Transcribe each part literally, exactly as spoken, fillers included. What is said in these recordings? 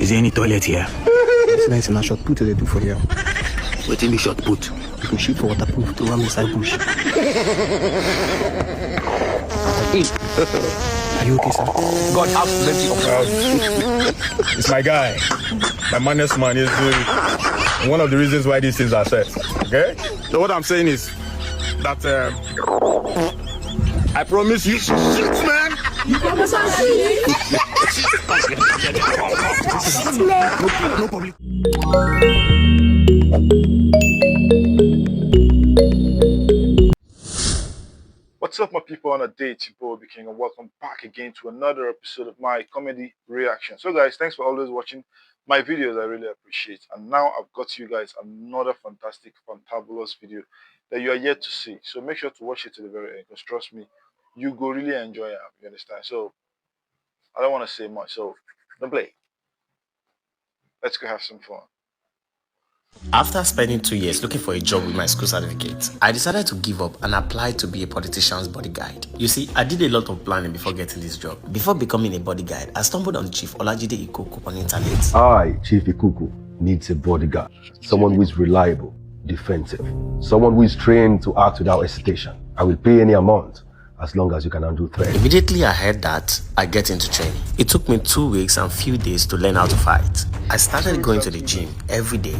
Is there any toilet here? It's nice and a shot put they do for here. Wetin be shot put? You go shoot for waterproof to run inside bush. Are you okay, sir? God have plenty of us. It's my guy. My maddest man is uh, one of the reasons why these things are set. Okay? So what I'm saying is that uh, I promise you, shit, man. You promise us? No, no public. What's up, my people? On a date, your boy King, and welcome back again to another episode of my comedy reaction. So, guys, thanks for always watching my videos. I really appreciate. And now I've got you guys another fantastic, fantabulous video that you are yet to see. So make sure to watch it to the very end, because trust me, you go really enjoy it. You understand? So I don't want to say much. So don't play. Let's go have some fun. After spending two years looking for a job with my school certificate, I decided to give up and apply to be a politician's bodyguard. You see, I did a lot of planning before getting this job. Before becoming a bodyguard, I stumbled on Chief Olajide Ikoko on internet. I, Chief Ikuku, needs a bodyguard. Someone who is reliable, defensive. Someone who is trained to act without hesitation. I will pay any amount as long as you can handle threat. Immediately I heard that, I get into training. It took me two weeks and few days to learn how to fight. I started going to the gym every day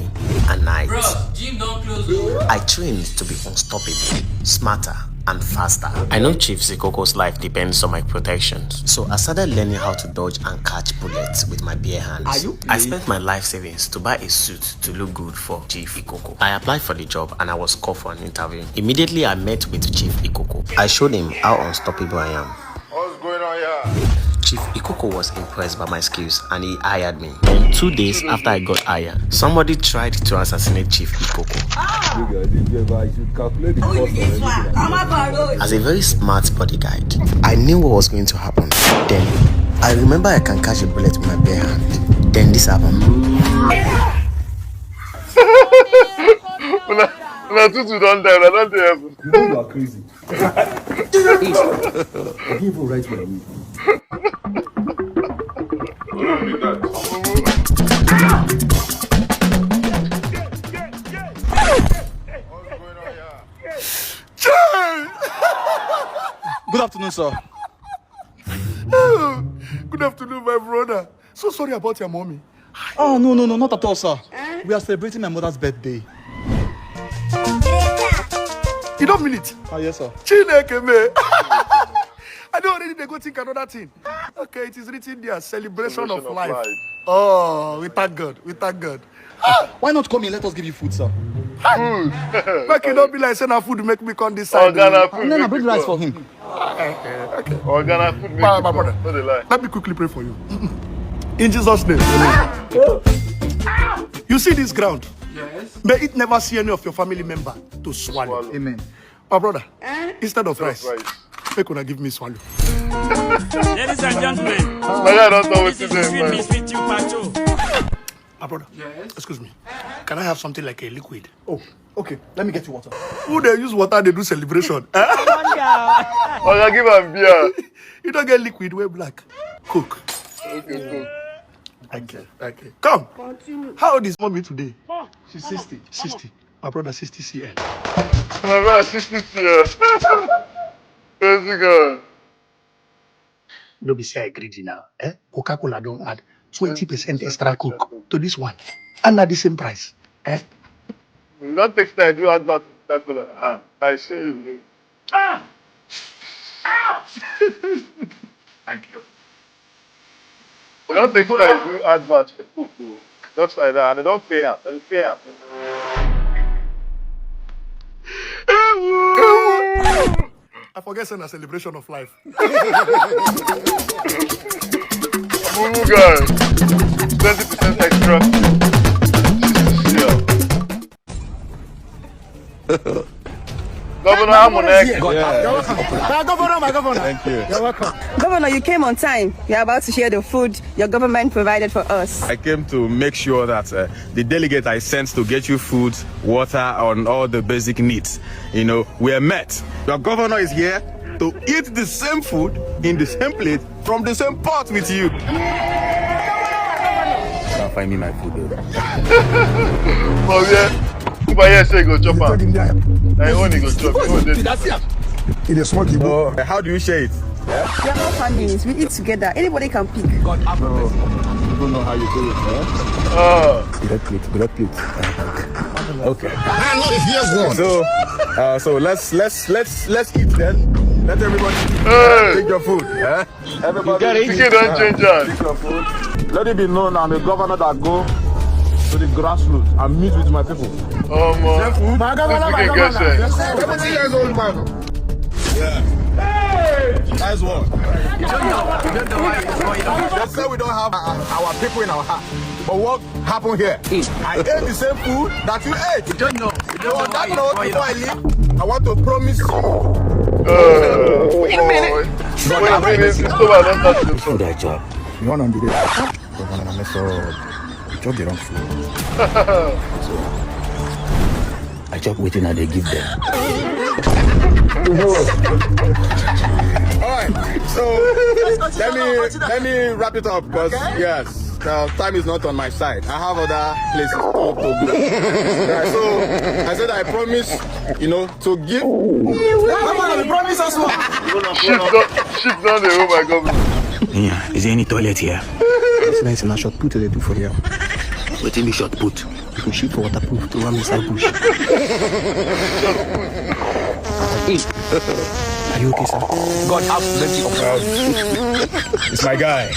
and night. Bros, gym don close o. I trained to be unstoppable, smarter, and faster. I know Chief Ikoko's life depends on my protection, so I started learning how to dodge and catch bullets with my bare hands. Are you I crazy? Spent my life savings to buy a suit to look good for Chief Ikoko. I applied for the job and I was called for an interview. Immediately I met with Chief Ikoko. I showed him how unstoppable I am. What's going on here? Chief Ikoko was impressed by my skills and he hired me. Then two days after I got hired, somebody tried to assassinate Chief Ikoko. Look at this, you ever, you should calculate the cost of everything. As a very smart bodyguard, I knew what was going to happen. Then I remember I can catch a bullet with my bare hand. Then this happened. Una, una two two don die, una don dey heaven. You know you are crazy. I didn't even write my name. Good afternoon, sir. Good afternoon, my brother. So sorry about your mommy. Oh, no, no, no, not at all, sir. We are celebrating my mother's birthday. You don't mean it? Ah, yes, sir. Chineke me. I don't already dey go think another thing. Okay, it is written there, celebration of life. Oh, we thank God. We thank God. Why not come in? Let us give you food, sir. Make e no be like say na food make me come this side. Oga, na food. And then I make bring me rice come. For him. Okay, okay. Oga, na food make me come. My brother, no dey lie. Let me quickly pray for you. In Jesus' name. You see this ground? Yes. May it never see any of your family member to swallow. Swallow. Amen. My brother, instead of rice, make una give me swallow. Ladies and gentlemen, my guy don talk this wetin is dey sweet me, sweet you, Pacho. My brother, yes, excuse me. Can I have something like a liquid? Oh, okay. Let me get you water. Who dey use water dey do celebration? Oga, give am beer. You don't get liquid wey black. Coke. Okay, Coke. Okay, okay. Come. Continue. How old is mommy today? She's sixty. Sixty. My brother, sixty C L. My brother, sixty C L. Praise God. No be say I greedy now. Eh? Coca-Cola don add twenty percent extra Coke to this one. And na the same price. Eh? You don take time do advert for Coca-Cola. Ah, I see you. Ah! Ah! Thank you. You don take time do advert for Coke. Just like that, and they don pay am. They pay am. I forget say na celebration of life. Mumu guy, twenty percent extra. Yeah. Governor Amuneke. My governor, my governor. Thank you. You're welcome. Governor, you came on time. You're about to share the food your government provided for us. I came to make sure that uh, the delegate I sent to get you food, water, and all the basic needs, you know, were met. Your governor is here to eat the same food in the same plate from the same pot with you. Buy me my food, though. But yeah, Uber here say go chop am. Na him own he go chop. He own dey. It is small. Oh, how do you share it? We are all families. We eat together. Anybody can pick. I don't know how you do it, eh? Ah, Grab plate, grab plate. Okay. I know if here's one. So, uh, so let's let's let's let's eat then. Let everybody hey, take your food. Eh? Everybody, pikin don change hand. Let it be known I'm a governor that go to the grassroots and meet with my people. Omo, this pikin get sense. Seventy years old man. Yeah. Nice one. They say we don't have our, our people in our heart. But what happened here? I ate the same food that you ate. You don't know. You don't know that note, before I leave, I want to promise you. Uh, wait a minute. Wait a minute. This stomach don touch the Food I chop. You want on the day? Governor, I mess up. You chop the wrong food. So, I chop wetin I dey give them. All right. So let me let me wrap it up because yes, uh, time is not on my side. I have other places to, to go. Yeah, so I said I promise, you know, to give. Sheep don sheep don dey. Oh my God. Yeah, is there any toilet here? It's nice and I shot put they do for here. Wetin be shot put? You can shoot for waterproof to run inside bush. Are you okay, sir? God have mercy upon us. It's my guy.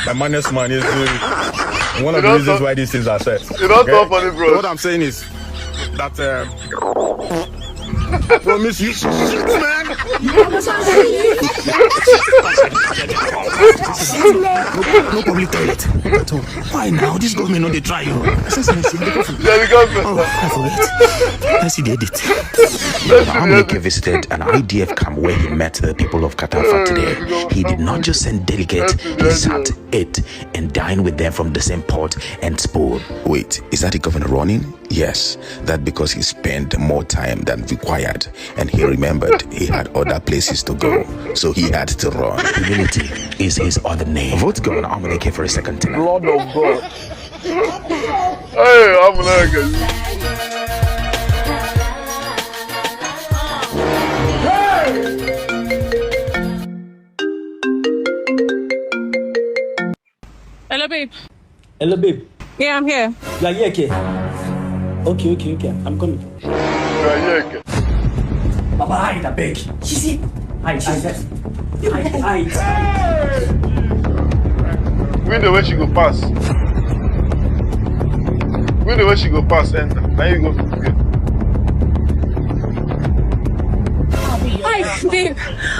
My management is doing one of the don't reasons talk- why these things are set. You don talk funny, So bro. What I'm saying is that um, I promise you, man. No, no public toilet at all. Why now? This government no dey try you. Yeah, the government. Oh, I forget. I see the edit. Amuleke visited an I D F camp where he met the people of Katafa today. He did not just send delegates, he sat, ate, and dined with them from the same pot and spoon. Wait, is that the governor running? Yes, that because he spent more time than required and he remembered he had other places to go, so he had to run. Humility is his other name. Vote Governor Amuleke for a second term. Lord of God. Hey, I'm like a Hello, babe. Hello, babe. Yeah, I'm here. You are here, okay? Okay, okay, okay. I'm coming. You are here. Baba, hide, I beg. She see. Hide, hide, hide. Hide, hide. Window where she go pass. Window where she go pass enter. Now you go. Hi, babe.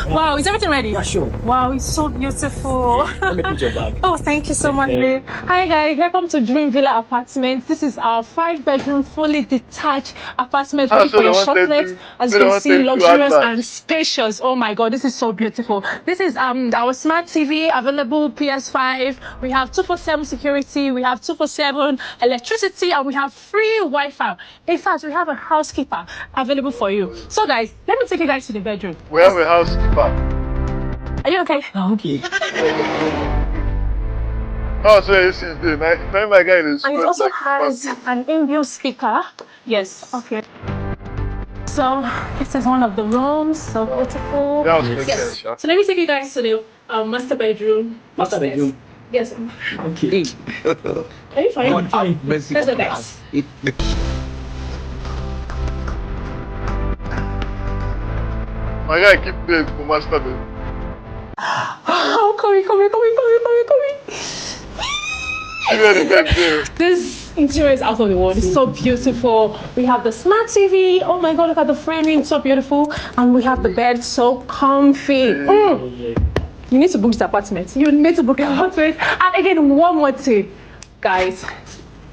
Wow, is everything ready? Yeah, sure. Wow, it's so beautiful. Let me put your bag. Oh, thank you so much, babe. Hi, guys. Welcome to Dream Villa Apartments. This is our five-bedroom, fully detached apartment. Ah, Ready so for they your wanted shortness. to- As so you they can see, wanted to luxurious add that. And spacious. Oh my God, this is so beautiful. This is um our smart T V, available P S five. We have two four seven security. We have two four seven electricity, and we have free Wi-Fi. In fact, we have a housekeeper available for you. So, guys, let me take you guys to the bedroom. We have a housekeeper. Are you okay? Ah, okay. Oh, so you see, the night, night my guy is. And it also has an in-view speaker. Yes. Okay. So this is one of the rooms. So beautiful. Yeah, okay, Yes. sure. So let me take you guys to the um, master bedroom. Master bedroom. Yes. Okay. Are you fine? God have mercy Let's go, upon guys. us. It, the My guy keep there for master bedroom. Oh, coming, coming, coming, coming, coming, coming. Give me the bed there. This interior is out of the world. It's so beautiful. We have the smart T V. Oh my God, look at the framing. It's so beautiful. And we have the bed so comfy. Mm. You need to book this apartment. You need to book the apartment. And again, one more thing, guys.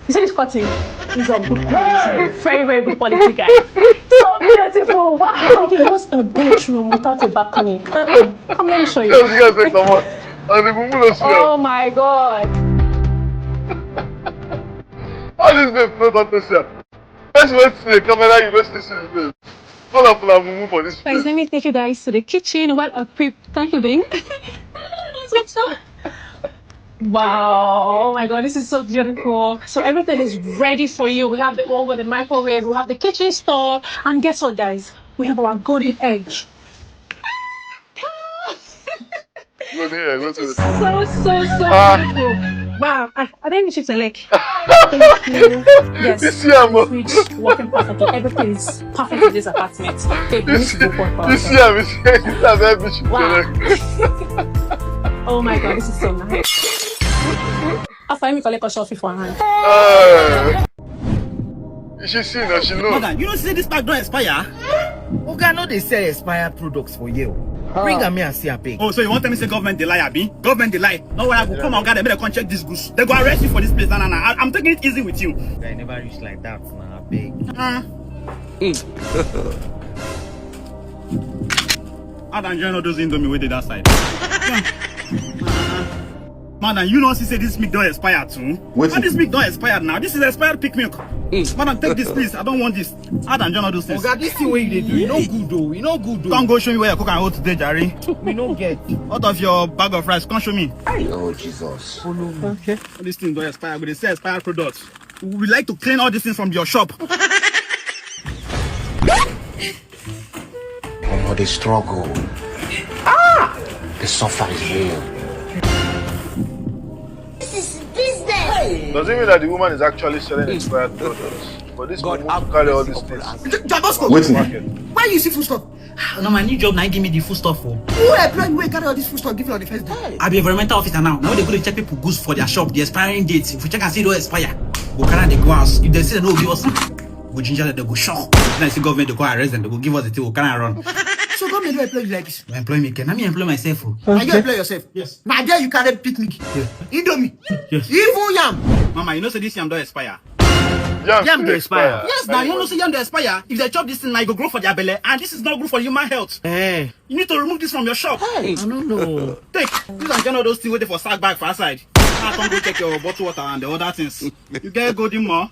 You see this curtain? It's a good quality. Very, very good quality, guys. So beautiful. Wow. Okay, what's a bedroom without a balcony? Uh-uh. Come, let me show you. Yes, you guys make some more. And the mumu no see. Oh my God. How this babe no talk to see? Let's wait to the camera. You go see see the babe. All of them mumu for this Guys, place. Let me take you guys to the kitchen. Well equipped. Thank you, babe. Let's get some. Wow, oh my God, this is so beautiful. So everything is ready for you. We have the oven, the microwave, we have the kitchen store. And guess what, guys? We have our golden egg. Go there, go to the So, so, so Ah. beautiful. Wow, I, I think we should select. Thank you. Yes. This year, mo. Fridge, working perfectly. Everything is perfect in this apartment. Babe, we need to go for This power. year, we say this is a very big Wow. Oh my God, this is so nice. After me collect a trophy for her hand. Uh, she see, no, she know. Madam, you know say this pack don expire? Oga no dey sell expired products for here. Bring am here and see abeg. Oh, so you wan tell me say government dey lie, abi? Government dey lie. No worry, I go come, oga, dem make dem come check this goods. Dem go arrest you for this place. Na, na, na. I, I'm taking it easy with you. I never reach like that, na abeg. Ah. Add and join all those indomie wey dey that side. Madam, you know see say this milk don expire too. Wetin? But this milk don expire now. This is expired pig milk. Madam, take this, please. I don't want this. Add and join all those things. Oga, this thing wey you dey do, e no good o, e no good o. Come go show me where your cook and hold today, Jare. We no get. Out of your bag of rice, come show me. Oh, Jesus. All these things don expire. We dey sell expired products. We would like to clean all these things from your shop. Omo, the struggle. Ah! The suffering here. This is business. Does it mean that the woman is actually selling expired products? But this God woman have carry all mercy these upon things. us. J- Jabosco, Wetin? Market. Why you see food stuff? Ah, no, my new job now give me the food stuff for. Who employ you wey carry all this food stuff give you on the first day? I be environmental officer now. Now they go dey check people goods for their shop, the expiring date. If we check and see it don expire, go carry the go house. If they say no, give us. Go ginger them, they go shock. Then I see government, they go arrest them, they go give us the thing, we carry and run. So government don employ you like this? Employ me, can I me employ myself? Oh. And you employ yourself? Yes. Now there you carry picnic. Indomie. Yes. Even yam. Mama, you know say this yam don expire. Yam, Yam still dey expire. expire. Yes, now you know say yam dey expire. If they chop this thing, now you go grow for their belly, and this is not good for human health. Eh. You need to remove this from your shop. I don't know. Take, use and join all those things wey dey for sack bag for outside. I come go check your bottle water and the other things. You get golden more.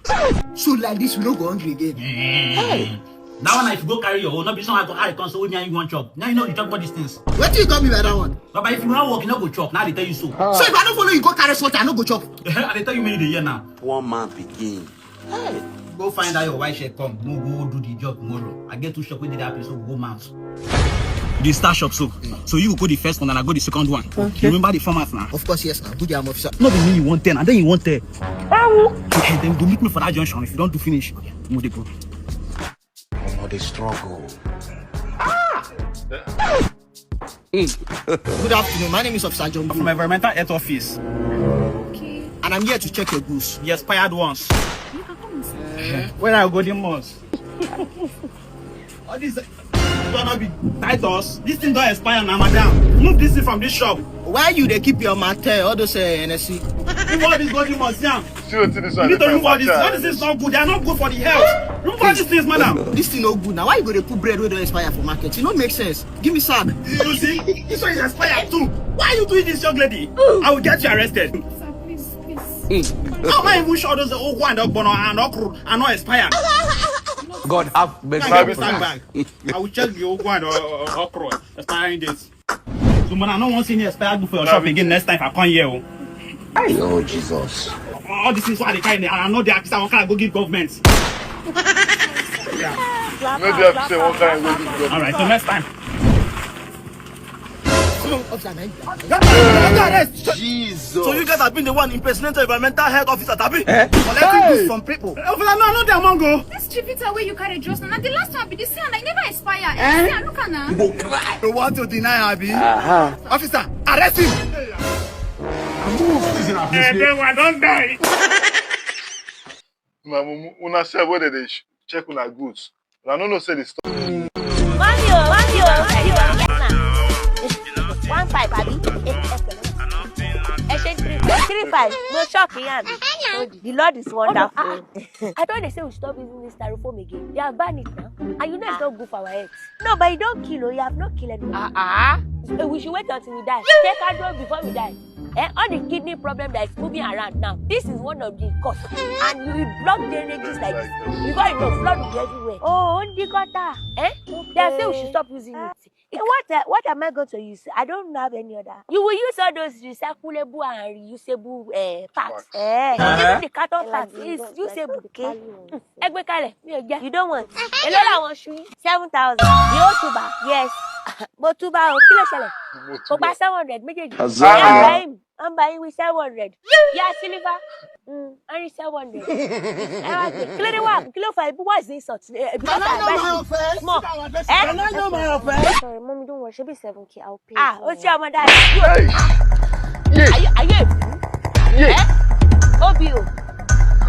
So like this, we no go hungry again. Hey. That one, if you go carry your own, not be someone go high come so with me and you want chop. Now you know you talk about these things. Wetin you call me by that one? Baba, if you wan work, you no go chop. Now they tell you so. So if I don't follow you, go carry something, I no go chop. I dey tell you, make you dey hear now. One man pikin. Go find out your white shirt come. No go do the job tomorrow. I get two shop wey dey that place, so we go mount. The star shop so. So you go the first one and I go the second one. Okay. You remember the format now? Of course, yes now. Good job, officer. No be me you want ten, and then you want ten. Hey, then go meet me for that junction. If you don't do finish, we dey go. Omo, the struggle. Good afternoon. My name is Officer John. From Environmental Health Office. And I'm here to check your goods. The expired ones. Where are golden ones? All these gonna be Titus. This thing don't expire now, madam. Remove this thing from this shop. Why you dey keep your matter? All those uh, N S C. Remove all these golden ones, yeah. See wetin this You one need to dey remove all this. find All this is not good. They are not good for the health. Remove all these things, madam. This thing no good. Now why you go dey put bread wey don expire for market? It no make sense. Give me sack. You see, this one is expired too. Why are you doing this, young lady? I will get you arrested. Sir, please, please. How am I even sure those old one don't burn and okra are not expired? God have mercy Can I upon give me us. sack bag? I will check the old one or, or okra expiring date. So, man, I don't want to see any expired book for your shop again next time if I come here. Oh. Oh, Jesus. All these things why they carry, and I know they are I wan carry go give government. No dey upset one kind go give government. All right, so next time. Officer, man. Guys, arrest. Jesus. So you guys have been the one impersonating environmental health officer, Tabi? Eh? Collecting goods from people. Officer, no, no, they are mongo. This Chivita wey you carry just now, na the last one be this one. I never expire. Eh? See, look at now. You go cry. You want to deny, Abi? Uh-huh. Officer, arrest him. Una mumu, una sef wey dey dey sh- check una goods. Una no know say the store. One five, abi? Exchange three five. Three five. No shock, yeah. The Lord is wonderful. I thought they say we stop using this styrofoam again. They have banned it now. And you know it's not good for our health. No, but you don't kill, oh, you have not killed anyone. Uh-uh. We should wait until we die. Take our drug before we die. Eh, all the kidney problem that is moving around now, this is one of the cause. And you will block drainages like this. Before you know, flood will be everywhere. Oh, on the gutter. Eh? They say we should stop using it. Eh, what, uh, what am I going to use? I don't have any other. You will use all those recyclable and reusable, uh, parts. Eh, even the carton parts is usable, okay? Ẹ gbé kalẹ̀, mi ò jẹ́. You don't want. Èló làwọn ṣu yín? Seven thousand. Yóò túbà. Yes. Mo túbà o. Kí ló ṣẹlẹ̀? Mo gba seven hundred méjèèjì. Azara. Wọ́n bá yín, wọ́n bá yín wí seven hundred. Yá sílífà. Mm, wọ́n ní seven hundred. Ẹ wá gbé. Kí ló dé wá? Kí ló fà? Ibi wá sí sọ̀tún. Can I know my offense? Small. Eh? Can I know my offense? Sorry, mommy, don't worry. Shebi seven K, I'll pay. Ah, ó ṣe ọmọ dáadáa. Hey! Yeah! Ayé, ayé. Yeah! Eh? O B O.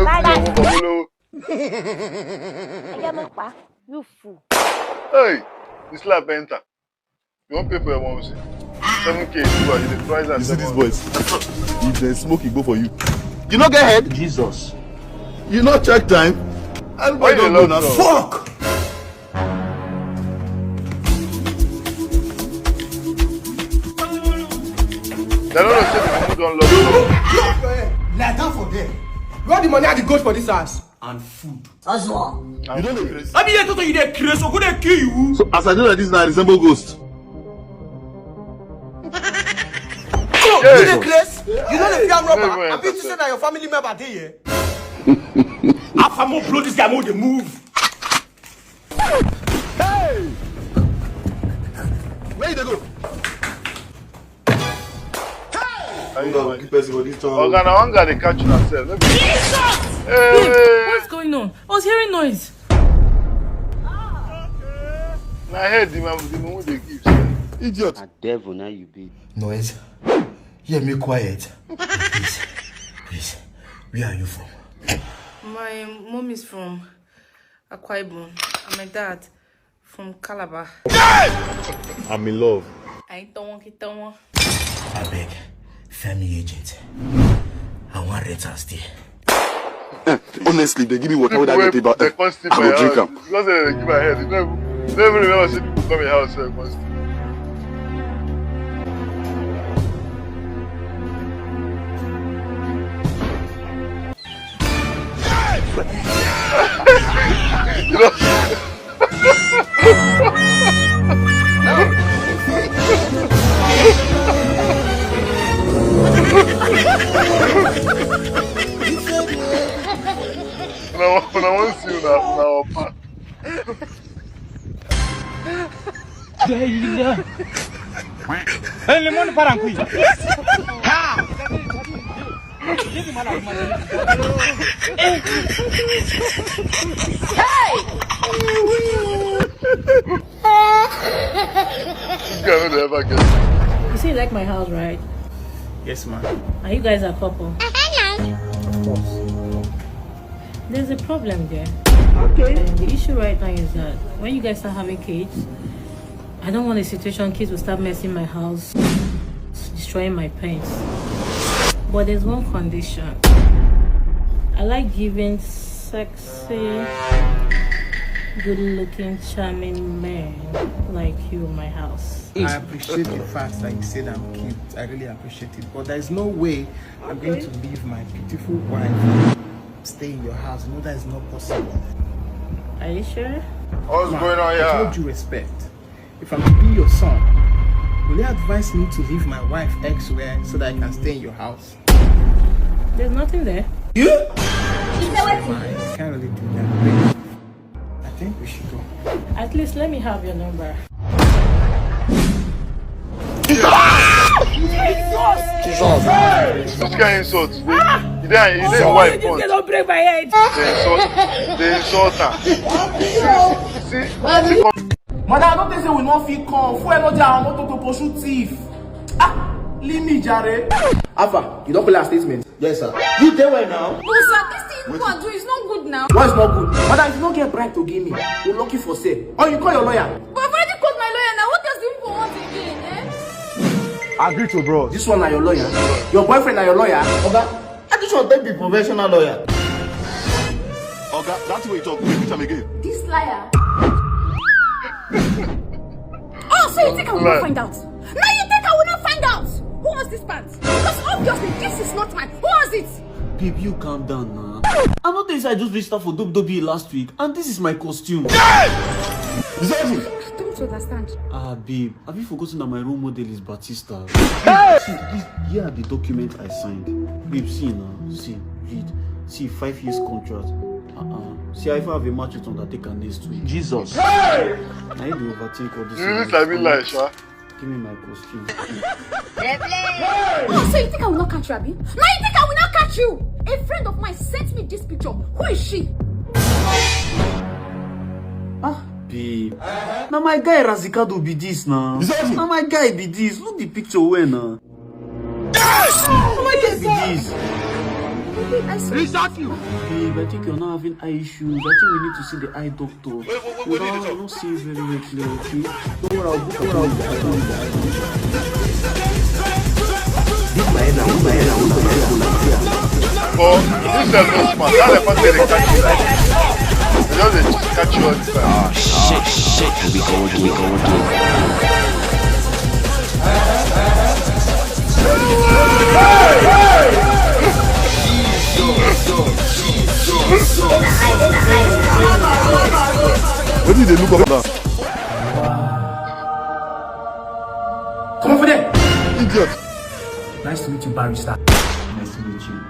Bye, bye. Ẹ jẹ́ mọ̀ pa. You fool. Hey! This life enter. You wan pay for your mom shit? Seven K, you are, you dey price am. You see these boys? If they smoke, e go for you. You no get head? Jesus. You no check time? Everybody don go now. Fuck! They don't know say the mumu don lock door. Lock your head. Lie down for there. Where the money I dey go for this house? And food. That's all. You don't dey craze. I be here to tell you dey craze, so go dey kill you. So as I do like this now, I resemble ghost. So, you dey craze? You know the fear robber. I be to say that your family member dey here. After mo blow this guy, mo dey move. Hey! Where you dey go? Hunger go kill person for this town. Oga, na hunger dey catch una sef. No be. Jesus! Hey! Babe, what's going on? I was hearing noise. Na head the man, the man wey dey give sef. Idiot. Na devil na you be. Noise. Hear me quiet. Please, please. Where are you from? My mom is from Akwa Ibom. And my dad from Calabar. I'm in love. I ain't don't want it, don't want. Abeg, find me agent. I wan rent and stay. Eh, honestly, they give me water without getting back. They come sleep I go drink am. Because they give my head. You never, never remember say people come your house, eh, come sleep. You know? Una wan, una wan see una, una opa. Hey, lemon parankui. Hey! This guy no dey ever get. You see, you like my house, right? Yes, ma'am. And you guys are couple? Of course. There's a problem there. Okay. And the issue right now is that when you guys start having kids, I don't want a situation kids will start messing my house, destroying my pants. But there's one condition. I like giving sexy, good-looking, charming men like you my house. I appreciate the fact that you said I'm cute. I really appreciate it. But there is no way I'm going to leave my beautiful wife stay in your house. No, that is not possible. Are you sure? What's going on here? With all due respect, if I'm to be your son, will you advise me to leave my wife elsewhere so that I can stay in your house? There's nothing there. You? It's my wife. I can't really do that. I think we should go. At least let me have your number. Jesus! Which kind insult? You dey, you dey wife. This guy don break my head. They insult, they insult her. See, see, see. Madam, I don't think say we no fit come. Fuel no dey our motor to pursue thief. Ah, leave me, jare. Alpha, you don collect statement? Yes, sir. You dey well now? No, sir, this thing you are doing is not good now. What's not good? Madam, if you no get bribe to give me, you lucky for sale. Or you call your lawyer. But I've already called my lawyer now. What else do you people want again, eh? Agree to bro. This one na your lawyer. Your boyfriend na your lawyer. Oga, I just want to be professional lawyer. Oga, that's what you talk. Repeat am again. This liar. Oh, so you think I will not find out? Now you think I will not find out? Who owns this pants? Because obviously this is not mine. Who owns it? Babe, you calm down now. I know this. I just reached out for Dob Dobby last week, and this is my costume. Hey! Zeddy! Don't understand. Ah, babe, have you forgotten that my role model is Batista? See, this, here are the document I signed. Babe, see now. See, read. See, five years contract. Uh-uh. See, I even have a match with Undertaker next week. Jesus. Now you dey overthink all this. You really sabi lie, sha. Give me my costume. Oh, so you think I will not catch you, Abi? Now you think I will not catch you? A friend of mine sent me this picture. Who is she? Ah, babe. Now my guy Razikado be this now. Now my guy be this. Look the picture well now. Now my guy be this. Babe, I swear. Is that you? Babe, I think you're not having eye issues. I think we need to see the eye doctor. You don't, you don't see very well clear, okay? Don't worry, I'll book a But this is no smart. How the fuck they catch you like this? They just dey catch you all the time. Shit, shit, here we go again, we go again. Wetin you dey look up now? Come over there. Idiot. Nice to meet you, barrister. Nice to meet you.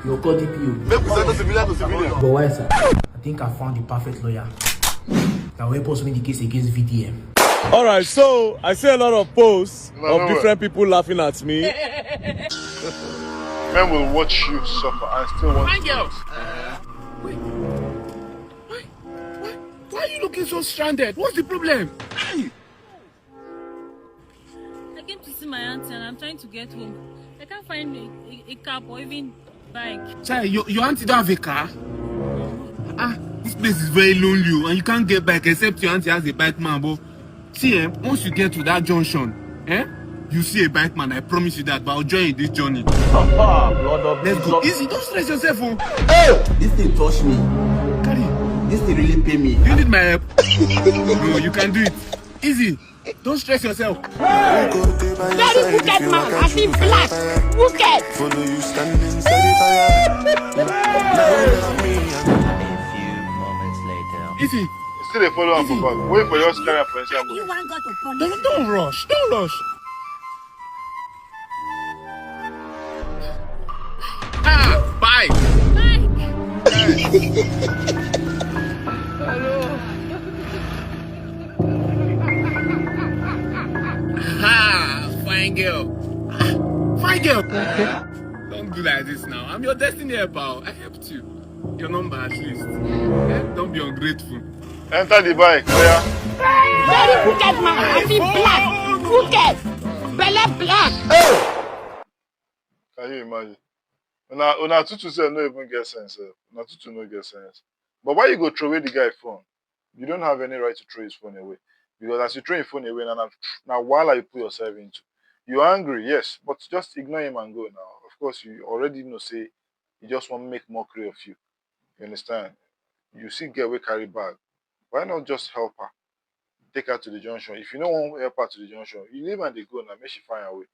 Your call D P O. Make we settle civilian to civilian. But why, sir? I think I found the perfect lawyer that will help us win the case against V D M. All right, so I see a lot of posts No, of no, different people laughing at me. Men will watch you suffer and still want to. Why, why, why are you looking so stranded? What's the problem? I came to see my auntie and I'm trying to get home. I can't find a, a, a cab or even bike. Chai, your, your auntie don't have a car? Ah, this place is very lonely, oh, and you can't get bike except your auntie has a bike man. But see, eh, once you get to that junction, eh, you see a bike man. I promise you that. But I'll join you this journey. Let's go. Easy, don't stress yourself, oh. This thing touch me. Carry. This thing really pay me. You need my help? No, you can do it. Easy. Don't stress yourself. Very wicked man. I feel black. Wicked. Follow you standing steady fire. A few moments later. Easy. You still dey follow am for back. Wait for your scan for inside. You want God to punish Don't, don't rush. Don't rush. Ah, bye. Ha, fine girl. Ah, fine girl. Don't do like this now. I'm your destiny helper. I helped you. Your number at least. Eh? Don't be ungrateful. Enter the bike. Oh, yeah. Very wicked man. I feel black. Wicked. Belle black. Can you imagine? Una, una tutu sef no even get sense. Sef. Una tutu no get sense. But why you go throw away the guy phone? You don't have any right to throw his phone away. Because as you throw his phone away, now, now, now why you put yourself into? You're angry, yes, but just ignore him and go now. Of course, you already know say he just want make mockery of you. You understand? You see girl wey carry bag. Why not just help her? Take her to the junction. If you no wan help her to the junction, you leave and they go now. Make she find her way.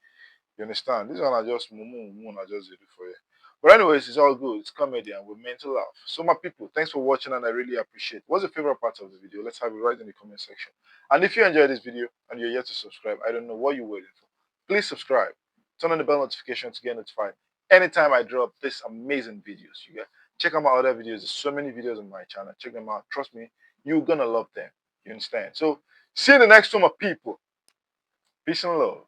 You understand? This one I just mumu mumu I just dey do for you. But anyways, it's all good. It's comedy and we meant to laugh. So my people, thanks for watching and I really appreciate. What's your favorite part of the video? Let's have it right in the comment section. And if you enjoyed this video and you're yet to subscribe, I don't know what you're waiting for. Please subscribe. Turn on the bell notification to get notified anytime I drop these amazing videos. You guys check out my other videos. There's so many videos on my channel. Check them out. Trust me, you're gonna love them. You understand? So see you in the next one, my people. Peace and love.